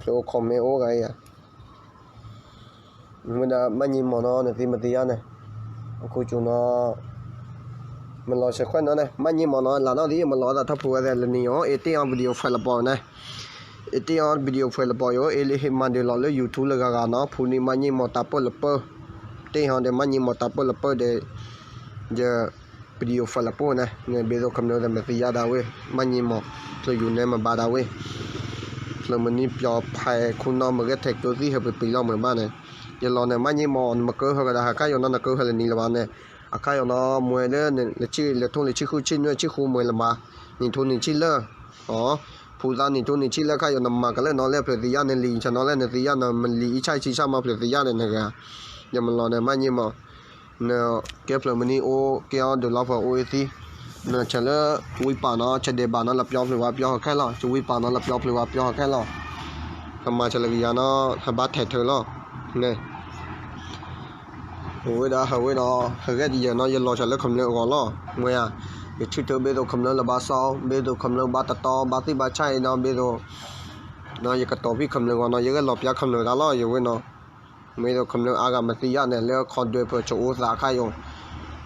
ဖျိ comment အိၣ်ဂၤအံၤဧါ မ့ၢ်ဒၣ်မၤညံမီၢ်နီၤ နသံမသံယါန့ၣ် အခိၣ်ကၠိၣ်နီၤ မၤလီၤဆဲးခွဲးနီၤန့ၣ် မၤညံမီၢ်နီၤ လၢနီၣ်သံ မၤလီၤအသးထီၣ်ဖုဝဲသ့ၣ်လၢနံၤအီၤ အ့ၣ်တ့ၢ်အီၤ video ဖဲလၢပီၤန့ၣ် အ့ၣ်တ့ၢ်အီၤ video ဖဲလၢပီၤယိၤ အ့ၣ်လၢဟ့ၣ်မၤဒုးလီၤလၢ YouTube လၢဂၤဂၤနီၤ ဖုန့ၣ်မၤညံမီၢ်တၢ်ပၢၢ်လၢပၢၢ် တ့ၢ်ဟီဒီး မၤညံမီၢ်တၢ်ပၢၢ်လၢပၢၢ်ဒီး ယ ပဒံၣ်အိၣ်ဖးလၢပှိၢ်န့ၣ် ဘၣ်သိးခမျၢၢ်သ့ၣ်မသံယါဒၣ်ဝဲ မၤညံမီၢ် ဖျၢၣ်ယူၤနဲမၤဘၣ်ဒၣ်ဝဲ ဖျၢၣ်မနံၤပျီဖးခူနီၢ် မ့ၢ်ဂဲၤထဲးကၢသံဟဲပပံၤလီၤမ့ၢ်ဘၣ်န့ၣ် ယလီၤန့ၣ် မၤညံမီၢ် နမကၢဟၢၤကဒီး ဟးခါယိာ်နီၢ် နကၢဟၢၤလၢနံၤလၢၤဘၣ်န့ၣ် အခါယိာ်နီၢ် မွဲလၢ လၢထိၣ်လၢဆံဃုဆံနွံဆံဃုမွဲလၢၤဘၣ် နံၣ်ထိနံၣ်ဆံလၢ ဖုသးနံၣ်ထိနံၣ်ဆံလၢ ခါယိာ်နမၤကလၢနီၢ်လၢဖျၢၣ်သံယါ နလံာ်ဆၢနီၢ်လၢနသံယါ နမ့ၢ်လံာ်အံၣ်ဆၣ်ဆံဆၣ်မးဖျၢၣ်သံယါဒီးနဂၤ ယမၤလီၤန့ၣ် မၤညံမီၢ် နကဲဖျၢၣ်မနံၤအိၣ် ကဲအီၤဒုးလီၤဖၢၣ်အိၣ်အသံ နဆဲးလၢဝံပာ်နီၢ် ဆဲးဒဲးဘၣ်နီၢ် လၢပျီဖျၢၣ်ဝါပျီဟီၣ်ခဲလီၤ ကဝံပာ်နီၢ်လၢပျီဖျၢၣ်ဝါပျီဟီၣ်ခဲလီၤ ဟမၤဆဲးလၢကယၤနီၢ် ဟဘါထဲးထၢလီၤ န့ၣ် အိၣ်ဝဲဒၣ်ဟးဝဲဒီး ဟဲဂဲၤတယၢၢ်နီၢ် ယလီၤဆဲးလၢခမျၢၢ်အဂီၢ်လီၤ မ့ၢ်ဧါ ယဆၢထၢၣ်ဘၣ်သိးခမျၢၢ်လၢဘၣ်စီ ဘၣ်သိးခမျၢၢ်ဘၣ်တတီ ဘၣ်သံၣ်ဘၣ်ဆါအံၤနီၢ် ဘၣ်သိး နီၢ် ယကတီၤဖံးခမျၢၢ်ဂီၢ်နီၢ် ယဂဲၤလီၤပျါခမျၢၢ်တၢ်လီၤ ယဝဲနီၢ် မ့ၢ်သိးခမျၢၢ်အါဂၤမသံယါန့ၣ် လၢခီဒွဲၣ်ဖၢၣ်ဆိးအိၣ်သးခါယိာ်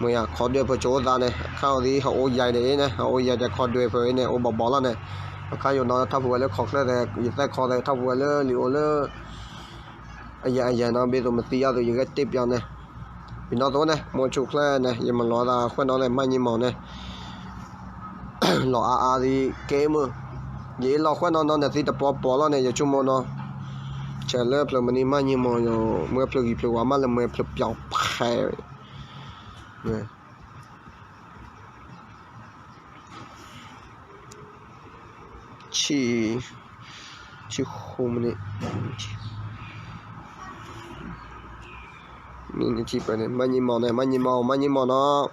မ့ၢ်ဧါ ခီဒွဲၣ်ဖၢၣ်ဆိးအိၣ်သးန့ၣ် ခါအီၤသံး ဟးအိၣ်ယါဒဲးအံၤန့ၣ် ဟးအိၣ်ယါဒဲးခီဒွဲၣ်ဖၢၣ်အံၤန့ၣ် အိၣ်ဘီဘီလီၤန့ၣ် အခါယိာ်နီၢ် ထီၣ်ဖှိၣ်ဝဲလၢခီၣ်ချၢသဲး ယသဲးခီသဲး ထီၣ်ဖှိၣ်ဝဲလၢလံာ်အိၣ်လၢ အယဲၢ်အယဲၢ်နီၢ် ဘၣ်သိးမသံယါသိး ယဂဲၤတ့ၢ်ပျီန့ၣ် ပနီၢ်သိးန့ၣ် မိၢ်ဆူၣ်ချၢန့ၣ် ယမၤလီၤသးဃဲနီၢ်န့ၣ် မၤညံမီၢ်န့ၣ် လီၤအါအါသံးကဲမုၢ် ယအ့ၣ်လီၤဃဲနီၢ်နီၢ်န့ၣ် သံတပီၤပီၤလီၤန့ၣ် ယဆိကမိၣ်နီၢ် ဆဲးလၢဖျၢၣ်မနံၤမၤညံမီၢ်ယိာ် မ့ၢ်ဖျၢၣ်ဂံၢ်ဖျၢၣ်ဝါမးလၢ မ့ၢ်ဖျၢၣ်ပျီဖဲ ဆံ ဆံဃိးမံးနံး မံးနံးဆံပၢၢ်န့ၣ် မၤညံမီၢ်န့ၣ် မၤညံမီၢ် မၤညံမီၢ်နီၢ်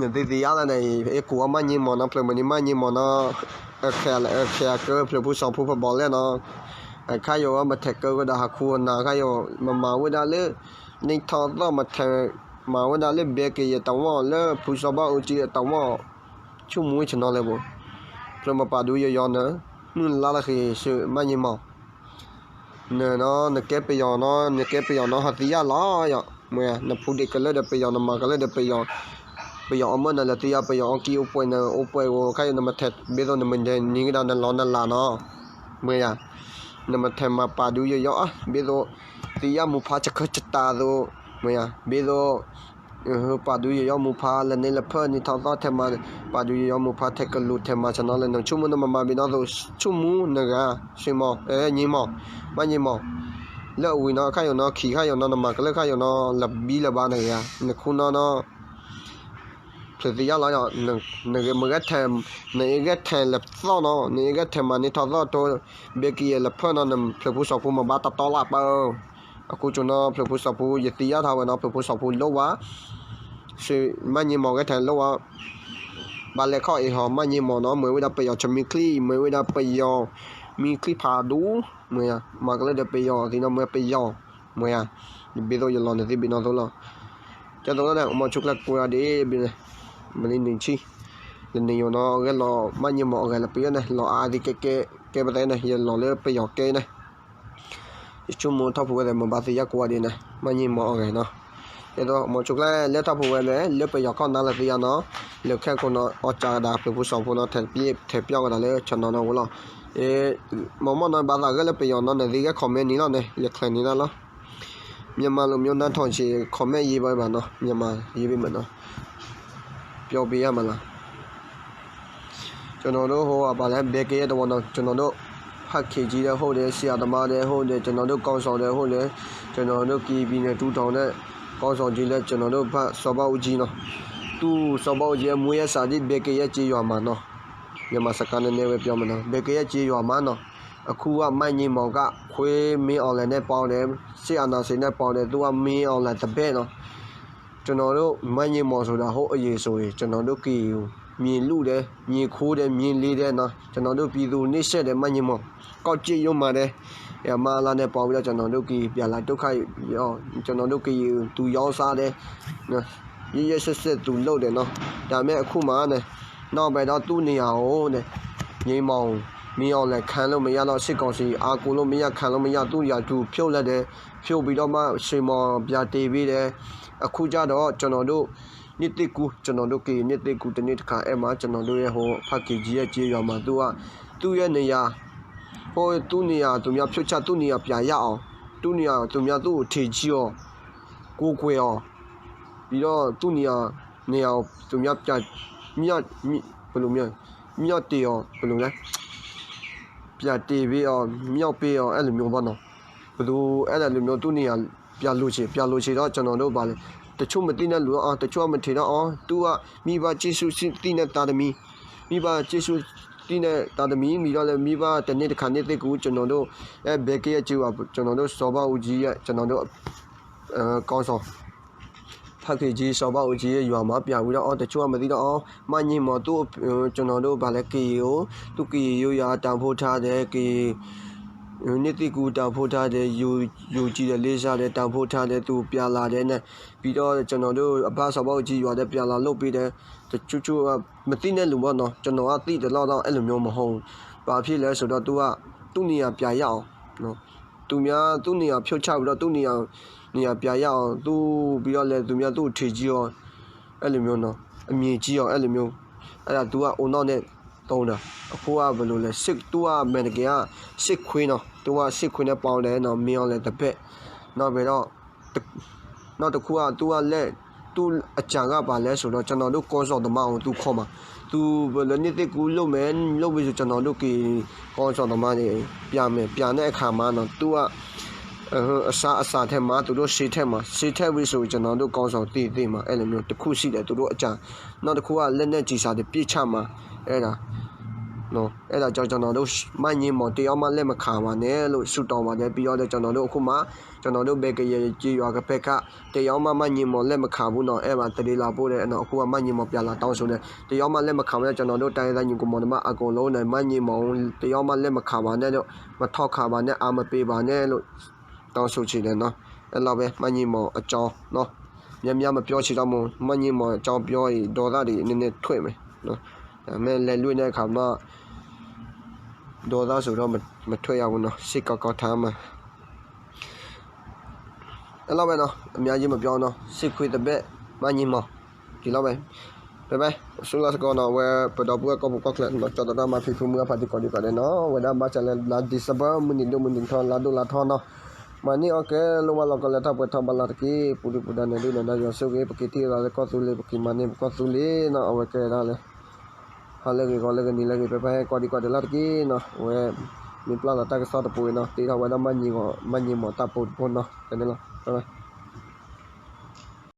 နသ့ၣ်သ့ၣ်ယါလၢန့ၣ် အဲၣ်ကူအီၤမၤညံမီၢ်နီၢ် ဖျၢၣ်မနံၤမၤညံမီၢ်နီၢ် အခဲအံၤကၢဖျၢၣ်ဖိစီၤဖိဖဘီၣ်လဲၣ်နီၢ် အခါယိာ်မ့ၢ်ထဲးကၢကဒီးဟးခူအနၢ် အခါယိာ်မၤမၤဝဲဒၣ်လၢ နံၣ်ထီၣ်သီၣ်မ့ၢ်ထဲး မၤဝဲဒၣ်လၢဘဲက့ၤယတဝီၢ် လၢဖုစီၤဘၣ်အူကၠံအတဝီၢ် ဆိကမိၣ်ဝဲဆၢနီၤလဲၣ်ဘိ ဖျၢၣ်မၤပာ်ဒူယိာ်ယိာ်န့ၣ် မုၢ်လါလၢဃ့ၢ်ဆၢ မၤညံမီၢ် နနီၢ် နကဲပယီၤနီၢ် နကဲပယီၤနီၢ် ဟးသံယါလီၤယီၤ မ့ၢ်ဧါ နဖူဒ့ၣ်ကလၢဒီးပယီၤ နမၤကလၢဒီးပယီၤ ပယီၤအီၣ်မၢနၤလၢသံယါ ပယီၤအီၣ်ကံအိၣ်ပှဲၤနၤ အိၣ်ပှဲၤဂီၤ ခါယိာ်နမ့ၢ်ထဲး ဘၣ်သိးနမ့ၢ်နံၤကဒီးနလီၤနလးနီၢ် မ့ၢ်ဧါ နမ့ၢ်ထဲးမၤပာ်ဒူယိာ်ယိာ် ဘၣ်သိး သံယါမူဖးဆၢခၢၣ်စတးသိး မ့ၢ်ဧါ ဘၣ်သိး ပာ်ဒူယိာ်ယိာ်မူဖးလၢန့ၣ်လၢဖၢၣ်န့ၣ်ထီၣ်သီၣ်ထဲးမၤ ပာ်ဒူယိာ်ယိာ်မူဖးထဲးကလူးထဲးမၤဆၢနီၤလဲၣ် နဆိကမိၣ်နမၤမၤဘၣ်နီၢ်သိး ဆိကမိၣ်နဂၤ ဆ့မီၢ် ညံမီၢ် မၤညံမီၢ် လၢအဝံၤနီၢ် ခါယိာ်နီၢ် ခံခါယိာ်နီၢ် နမၤကလၢခါယိာ်နီၢ် လၢဘံလၢဘါနဂၤ နခူနီၢ်နီၢ် ဖျၢၣ်သံယါလီၤယီၤ နဂဲၤထဲး နအ့ၣ်ဂဲၤထဲးလၢသီၣ်နီၢ် နအ့ၣ်ဂဲၤထဲးမၤန့ၢ်ထီၣ်သီၣ်တိ ဘဲက့ၤယဲၢ်လၢဖၢၣ်နီၢ် နဖျၢၣ်ဖိစီၤဖိမၤဘၣ်တတီလၢ်ပၢၢ် အဃိဆိနီၢ် ဖျၢၣ်ဖိစီၤဖိ ယသံယါထီၣ်ဝဲနီၢ် ဖျၢၣ်ဖိစီၤဖိလိၣ်ဝဲ မၤညံမီၢ်ဂဲၤထဲးလိၣ်ဝဲ ဘၣ်လဲၤခီၣ်အ့ၣ်ဟီၣ် မၤညံမီၢ်နီၢ် မ့ၢ်ဝဲဒၣ်ပယီၤဆၢမံချံ မ့ၢ်ဝဲဒၣ်ပယီၤ မံချံဖးဒူ မ့ၢ်ဧါ မၤကလၢဒီးပယီၤသ့ၣ်နီၢ် မ့ၢ်ပယီၤ မ့ၢ်ဧါ ဘၣ်သိးယလီၤနသ့ၣ်ဘၣ်နီၢ်သိးလီၤ ကဲသိးလီၤန့ၣ် မိၢ်ဆူၣ်ချၢကိးဂၤဒဲး မနံၤနံၤဆံ လၢနယိာ်နီၢ် ဂဲၤလီၤမၤညံမီၢ်အဂဲၤလၢပယီၤန့ၣ် လီၤအါအါသံးကဲကဲ ကဲပသဲန့ၣ် ယလီၤလၢပယီၤကဲန့ၣ် ယဆိကမိၣ်ထီၣ်ဖှိၣ်ဝဲသ့ၣ် မ့ၢ်ဘၣ်သံယါကိးဂၤဒဲးန့ၣ် မၤညံမီၢ်အဂဲၤနီၢ် ကဲသိး မိၢ်ဆူၣ်ချၢ လၢထီၣ်ဖှိၣ်ဝဲသ့ၣ် လၢပယီၤခီၣ်နါလၢသံယါနီၢ် လၢခဲကိာ်နီၢ် အီၣ်ကၢကဒါ ဖျၢၣ်ဖိစီၤဖိနီၢ် ထဲးပျီကဒါလၢဆၢနီၤနီၢ်ဝဲလီၤ မ့ၢ်မ့ၢ်နီၢ် ဘၣ်သးဂဲၤလၢပယီၤနီၢ် နသ့ၣ်ဂဲၤ comment န့ၣ်လီၤန့ၣ် ယချၢန့ၣ်လီၤ မြန်မာလိုမျိုးနားထောင်ချင် comment ရေးပေးပါနော် မြန်မာရေးပေးမယ်နော် ပြောပေးရမလား ကျွန်တော်တို့ဟိုဟာပါလဲ ဘဲကဲရဲ့တဝီနော် ကျွန်တော်တို့ ဖခင်ကြီးလည်းဟုတ်တယ် ဆရာသမားလည်းဟုတ်တယ် ကျွန်တော်တို့ ခေါင်းဆောင်လည်းဟုတ်တယ် ကျွန်တော်တို့ ကရင်ပြည်နယ်ထူထောင်တဲ့ ခေါင်းဆောင်ကြီးလည်း ကျွန်တော်တို့ ဖ စော်ဘၣ်အူကၠံနော် သူ စော်ဘၣ်အူကၠံ အမွေးအစတီး ဘဲကဲရဲ့ကျေးရွာမှာနော် မြန်မာစကားနည်းနည်းပဲပြောမယ်နော် ဘဲကဲရဲ့ကျေးရွာမှာနော် အခုက မန်းကြီးမောင်က ခွေးမင်းအောင်လှိုင်နဲ့ပေါင်းတယ် စစ်အာဏာရှင်နဲ့ပေါင်းတယ် သူက မင်းအောင်လှိုင်တပည့်နော် ကျွန်တော်တို့ မန်းကြီးမောင်ဆိုတာ ဟိုးအရင်ဆိုရင် ကျွန်တော်တို့ ကရင်ကို မြေလုတယ် မြေခိုးတယ် မြေလဲတယ်နော် ကျွန်တော်တို့ ပြည်သူနှိပ်စက်တယ် မန်းကြီးမောင် ကောက်ကျစ်ရုံးမှာတယ် အမအလါနဲ့ပေါင်းပြီးတော့ ကျွန်တော်တို့ ကရင်ပြန်လာဒုက္ခရောက် ကျွန်တော်တို့ ကရင်သူရောင်းစားတယ်နော် ရက်ရက်စက်စက်သူလုပ်တယ်နော် ဒါပေမဲ့အခုမှနဲ့ နောက်ပဲတော့သူ့နေရာကိုနဲ့ ငြိမ်းမောင် မင်းအောင်လှိုင်ခံလို့မရတော့ စစ်ကောင်စီအားကိုးလို့မရ ခံလို့မရ သူ့ရာထူးဖြုတ်လိုက်တယ် ဖြုတ်ပြီးတော့မှ ရွှေမောင်ပြန်တင်ပေးတယ် အခုကျတော့ကျွန်တော်တို့ နှစ်သစ်ကူး ကျွန်တော်တို့ကရင်နှစ်သစ်ကူးတစ်နှစ်တစ်ခါအဲ့မှာ ကျွန်တော်တို့ရဲ့ဟို ဖခင်ကြီးရဲ့ကျေးရွာမှာ သူက သူ့ရဲ့နေရာ ဟို သူ့နေရာသူများဖြုတ်ချ သူ့နေရာပြန်ရအောင် သူ့နေရာသူများသူ့ကိုထေကြီးအောင် ကိုးကွယ်အီၤ, ပြီးတော့ သူ့နေရာ, နေရာကို သူများပြ, မျှ, မျှ, ဘယ်လိုမျိုး, မျှော်တည်အောင်, ဘယ်လိုလဲ, ပြတည်ပေးအောင်, မျှော်ပေးအောင်, အဲ့လိုမျိုးပေါ့နော်. ဘယ်သူ, အဲ့လိုမျိုး သူ့နေရာ ပြလိုချင်, ပြလိုချင်တော့ ကျွန်တော်တို့ ဘာလဲ, တချို့မသိတဲ့လူတော့ တချို့ကမထင်တော့ သူက မိဘကျေးဇူး သိတဲ့ သားသမီး, မိဘကျေးဇူး သိတဲ့ သားသမီး, ပြီးတော့လည်း မိဘတစ်နေ့တစ်ခါ နှစ်သစ်ကူး ကျွန်တော်တို့ အဲ ဘဲကဲရဲ့ ကျေးဇူးပါ, ကျွန်တော်တို့ စော်ဘၣ်ဦးကြီးရဲ့ ကျွန်တော်တို့ အဲ ကောင်းဆောင် ဖခင်ကြီး စော်ဘၣ်ဦးကြီးရဲ့ ရွာမှာ ပြန်ပြီးတော့ တချို့ကမသိတော့ မညီမသူ့ ကျွန်တော်တို့ ဘာလဲ ကရင်ကို သူ့ကရင်ရိုးရာ တန်ဖိုးထားတယ်, ကရင် နှစ်သစ်ကူး တန်ဖိုးထားတယ်, ယုံ, ယုံကြည်တယ်, လေးစားတယ်, တန်ဖိုးထားတယ်, သူပြန်လာတယ်နဲ့ ပြီးတော့ ကျွန်တော်တို့ အဘၣ်စီၤဘၣ်အူကၠံယွၤလည်း ပြန်လာလုပ်ပေးတယ်, တချို့ချို့ မသိတဲ့လူပေါ့နော်, ကျွန်တော်ကသိသလောက်တော့ အဲ့လိုမျိုးမဟုတ်ဘူး. ဘာဖြစ်လဲဆိုတော့ သူက သူ့နေရာပြန်ရအောင်နော်, သူများသူ့နေရာဖြုတ်ချပြီးတော့ သူ့နေရာ, နေရာပြန်ရအောင်, သူ့, ပြီးတော့လည်း သူများသူ့ကို ထေကြီးအောင်, အဲ့လိုမျိုးနော်, အမြင်ကြီးအောင်, အဲ့လိုမျိုး, အဲ့ဒါ သူက အိုနောက်နဲ့ သုံးတာ. အခုက ဘယ်လိုလဲ, စစ်, သူက အမှန်တကယ်က စစ်ခွေးနော်, သူက စစ်ခွေးနဲ့ ပေါင်းတယ်နော်, မင်းအောင်လှိုင်တစ်ဖက်, နောက်ပြီးတော့ နောက်တစ်ခုက သူက လက်, သူ့အကြံက ဘာလဲဆိုတော့ ကျွန်တော်တို့ ကောင်းဆောင်သမားကို သူခေါ်မှာ, သူ ဘယ်လို နှစ်သစ်ကူးလုပ်မယ်, လုပ်ပြီးဆို ကျွန်တော်တို့ ကရင် ကောင်းဆောင်သမားတွေ ပြန်မယ်, ပြန်တဲ့အခါမှာနော်, သူက အစားအစာထဲမှာ သူတို့ ဆေးထည့်မှာ, ဆေးထည့်ပြီးဆို ကျွန်တော်တို့ ကောင်းဆောင်သေ, သေမှာ, အဲ့လိုမျိုးတစ်ခုရှိတယ် သူတို့အကြံ. နောက်တစ်ခုက လက်နက်ကျည်စတွေ ပစ်ချမှာ, အဲ့ဒါနော်, အဲ့ဒါကြောင့် ကျွန်တော်တို့ မညီမသူ တယောက်မှ လက်မခံပါနဲ့လို့ ဆုတောင်းပါတယ်. ပြီးတော့လည်း ကျွန်တော်တို့ အခုမှ ကျွန်တော်တို့ ဘဲကဲရဲ့ ကျေးရွာက ဖဲခါ တယောက်မှ မညီမသူ လက်မခံဘူးနော်, အဲ့မှာ သတင်းလာပို့တယ်နော်, အခုက မညီမသူ ပြန်လာတောင်းဆိုတယ်, တယောက်မှ လက်မခံဘဲ ကျွန်တော်တို့ တိုင်းရင်းသား ညီအစ်ကိုမောင်နှမ အကုန်လုံးနဲ့ မညီမသူ တယောက်မှ လက်မခံပါနဲ့လို့, မထောက်ခံပါနဲ့, အားမပေးပါနဲ့လို့ တောင်းဆိုချင်တယ်နော်. အဲ့လောက်ပဲ မညီမသူ အကြောင်းနော်, များများ မပြောချင်တော့ဘူး, မညီမသူ အကြောင်းပြောရင် ဒေါသတွေ နည်းနည်းထွက်မယ်နော်, ဒါပေမဲ့ လဲၤလွင့်တဲ့အခါမှ ဒေါသဆိုတော့ မ, မထွက်ရဘူးနော်, စိတ်ကောင်းကောင်းထားမှာ. အဲ့လောက်ပဲနော်, အများကြီးမပြောနော်, စစ်ခွေးတစ်ဖက် မညီမသူ ဒီလောက်ပဲ, ဘဲဘဲ, ဆူလၢ်စ့ၢ်ကီးနော်, အဝဲ ပဒီပုၢ်ဝဲၢ် ကီၢ်ပူၤကီၢ်ချၢနော်, ကၠီၤသရၣ် မၤဖံးဖုမုၢ်အဖး တံၤကီၢ်ဒံးကီၢ်ဒဲးနော်, ဝဲဒၣ်ဘါစၢ်လၢ လါ December မုၢ်နံၤဒိၣ်မုၢ်နံၤထီ လါဒိၣ်လါထီနော်, မၤန့ၢ်အီၣ်ကဲ လိၣ်ဘၣ်လီၤကီး လဲၤထီၣ်ပှဲၤထီၣ် ဘၣ်လၢ်တက့ၢ်, ပူၤဒုၣ်ပူၤဒါ နဒုၣ်နဒါ ယွၤဆိၣ်ဂ့ၤ, ပက့ၤထံၣ်လိာ်သးလၢကီၢ်သူလ့ၤ, ပက့ၤမၤန့ၢ်ပကီၢ်သူလ့ၤနော်, အဝဲကဲဒၣ်လဲာ် ဟါလၢအဂ့ၤ ဂီၤလၢအဂ့ၤ နံၤလၢအဂ့ၤ ဖဲဖဲဟဲ ကီၢ်ဒံးကီၢ်ဒဲး လၢ်တက့ၢ်နော်, အဝဲ မ့ၢ်ပျၢ်လီၤတၢ်ကစီၣ်တပူၤအံၤနော်, တ့ထီၣ်ဝဲဒၣ် မညီမသူ တၢ်ပိာ်တဖိနီၤ, ကန့ၣ်လီၤ, ဘဲဘဲ.